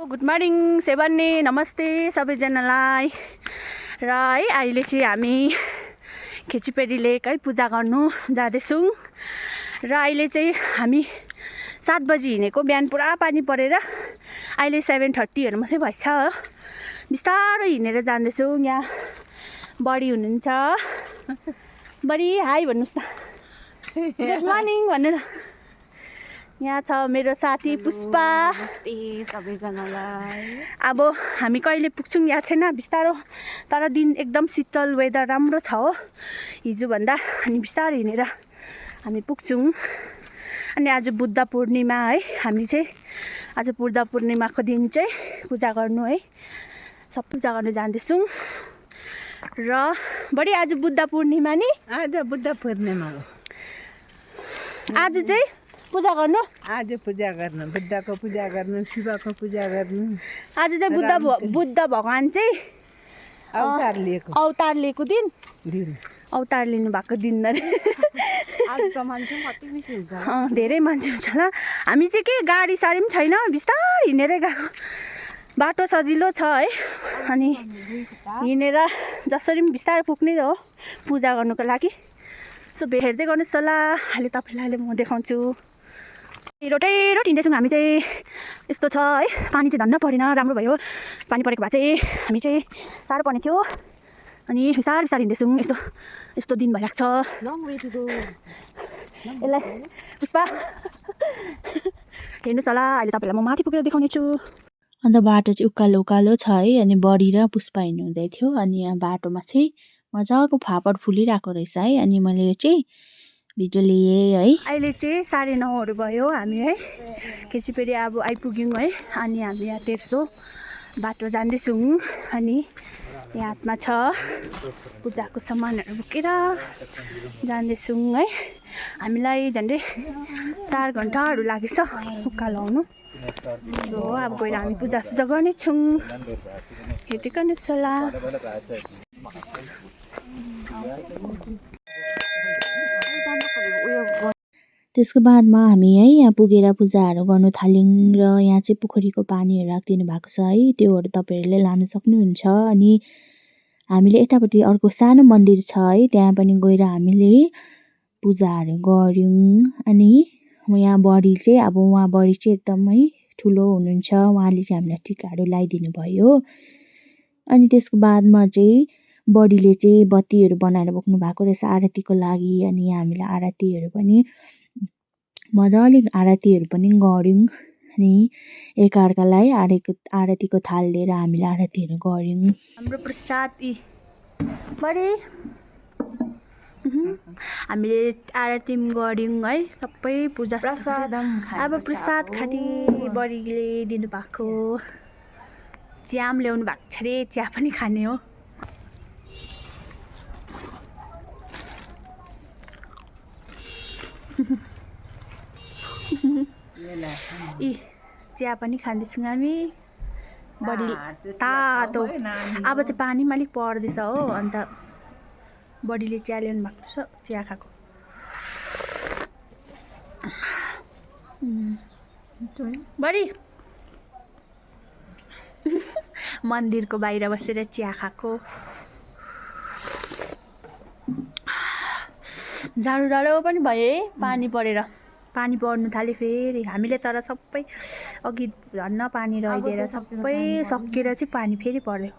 Good morning सेभन्ने नमस्ते सबैजनालाई। र है अहिले चाहिँ हामी खेचीपेरी लेक है पूजा गर्नु जाँदैछौँ। र अहिले चाहिँ हामी 7 बजी हिँडेको, बिहान पुरा पानी परेर अहिले 7:30हरू मात्रै भएछ। बिस्तारै हिँडेर जाँदैछौँ। यहाँ बडी हुनुहुन्छ, बडी हाई भन्नुहोस् न, गुड मर्निङ भनेर। यहाँ छ मेरो साथी पुष्पा। नमस्ते सबैजनालाई। अब हामी कहिले पुग्छौँ याद छैन, बिस्तारो, तर दिन एकदम शीतल, वेदर राम्रो छ हो हिजोभन्दा। अनि बिस्तारै हिँडेर हामी पुग्छौँ। अनि आज बुद्ध पूर्णिमा है, हामी चाहिँ आज बुद्ध पूर्णिमाको दिन चाहिँ पूजा गर्नु है, सब पूजा गर्न जाँदैछौँ। र बडी आज बुद्ध पूर्णिमा नि, आज बुद्ध पूर्णिमा हो। आज चाहिँ पूजा गर्नु, आज पूजा गर्नु, बुद्धको पूजा गर्नु, शिवको पूजा गर्नु। आज चाहिँ बुद्ध भगवान चाहिँ अवतार लिएको दिन, अवतार लिनु भएको दिन अरे। आज त मान्छे कति बेसी हुन्छ, धेरै मान्छे हुन्छ होला। हामी चाहिँ के गाडी साडी पनि छैन, बिस्तारै हिँडेरै गएको। बाटो सजिलो छ है, अनि हिँडेर जसरी पनि बिस्तारै पुग्ने हो पूजा गर्नुको लागि। सो हेर्दै गर्नुहोस् होला। अहिले तपाईँलाई म देखाउँछु। रोटै हिँड्दैछौँ हामी चाहिँ। यस्तो छ है, पानी चाहिँ धन्न परेन, राम्रो भयो। पानी परेको भए चाहिँ हामी चाहिँ साह्रो पर्ने थियो। अनि बिस्तारै हिँड्दैछौँ। यस्तो दिन भइरहेको छ। यसलाई पुष्पा हेर्नुहोस् होला। अहिले तपाईँलाई म माथि पुगेर देखाउने छु। अन्त बाटो चाहिँ उकालो उकालो छ है, अनि बडी र पुष्पा हिँड्नु हुँदै थियो। अनि यहाँ बाटोमा चाहिँ मजाको फापर फुलिरहेको रहेछ है। अनि मैले यो चाहिँ भिडियो लिएँ है। अहिले चाहिँ 9:30हरू भयो। हामी है खेचीपेरी अब आइपुग्यौँ है। अनि हामी यहाँ तेर्सो बाटो जाँदैछौँ। अनि यहाँ हातमा छ पूजाको सामानहरू बोकेर जाँदैछौँ है। हामीलाई झन्डै 4 घन्टाहरू लागेछ उकालो आउनु। सो अब गएर हामी पूजा गर्नेछौँ। हेर्दै गर्नुहोस् होला। त्यसको बादमा हामी है यहाँ पुगेर पूजाहरू गर्नु थाल्यौँ। र यहाँ चाहिँ पोखरीको पानीहरू राखिदिनु भएको छ है, त्योहरू तपाईँहरूले लान सक्नुहुन्छ। अनि हामीले यतापट्टि अर्को सानो मन्दिर छ है, त्यहाँ पनि गएर हामीले पूजाहरू गऱ्यौँ। अनि यहाँ बडी चाहिँ अब उहाँ बडी चाहिँ एकदमै ठुलो हुनुहुन्छ, उहाँले चाहिँ हामीलाई टिकाहरू लगाइदिनु भयो। अनि त्यसको बादमा चाहिँ बडीले चाहिँ बत्तीहरू बनाएर बोक्नु भएको रहेछ आरतीको लागि। अनि हामीलाई आरतीहरू पनि मजाले गऱ्यौँ। अनि एकअर्कालाई आरतीको थाल दिएर हामीले आरतीहरू गऱ्यौँ। हाम्रो प्रसाद बडी हामीले आरती गऱ्यौँ है, सबै पूजा अब प्रसाद खाने बडीले दिनुभएको। चिया पनि ल्याउनु भएको छ अरे, चिया पनि खाने हो। चिया पनि खाँदैछौँ हामी। बडी तातो, अब चाहिँ पानी पनि अलिक पर्दैछ हो। अन्त बडीले चिया ल्याउनु भएको छ, चिया खाएको। बडी मन्दिरको बाहिर बसेर चिया खाएको। जाडो पनि भयो है, पानी परेर। पानी पर्नु थाल्यो फेरि। हामीले तर सबै अघि झन्न पानी रहिदिएर सबै सकेर चाहिँ पानी फेरि पर्यो।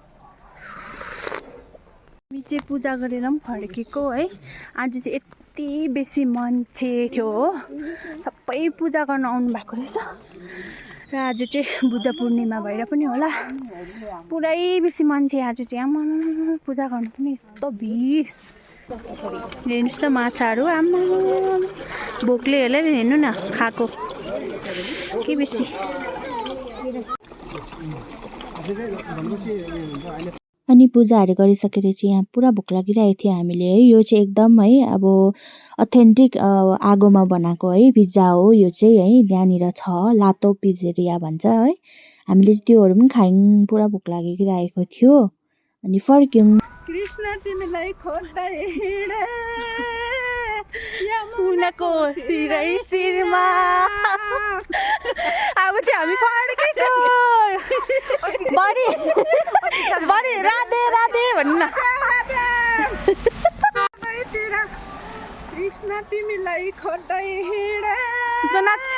हामी चाहिँ पूजा गरेर पनि फर्केको है। आज चाहिँ यति बेसी मान्छे थियो हो, सबै पूजा गर्न आउनु भएको रहेछ। र आज चाहिँ बुद्ध पूर्णिमा भएर पनि होला, पुरै बेसी मान्छे आज चाहिँ। आमा पूजा गर्नु पनि यस्तो भिड। हेर्नुहोस् न माछाहरू, आमा भोकले हेर्दै हेर्नु न खाएको के बेसी। अनि पूजाहरू गरिसकेर चाहिँ यहाँ पुरा भोक लागिरहेको थियो हामीले है। यो चाहिँ एकदम है अब अथेन्टिक आगोमा बनाएको है पिज्जा हो यो चाहिँ है। त्यहाँनिर छ लातो पिज्जेरिया भन्छ है। हामीले चाहिँ त्योहरू पनि खायौँ, पुरा भोक लागिरहेको थियो। अनि फर्क्यौँ। कृष्ण तिमीलाई खोज्दै हिँडे यमुनाको शिरमा। अब चाहिँ हामी फर्केको। बढी राधे राधे भन्नु न कृष्ण तिमीलाई खोज्दै हिँडे नाच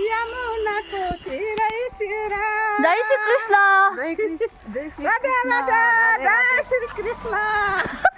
यमुनाको तिरै सिरा जय श्री कृष्ण जय श्री कृष्ण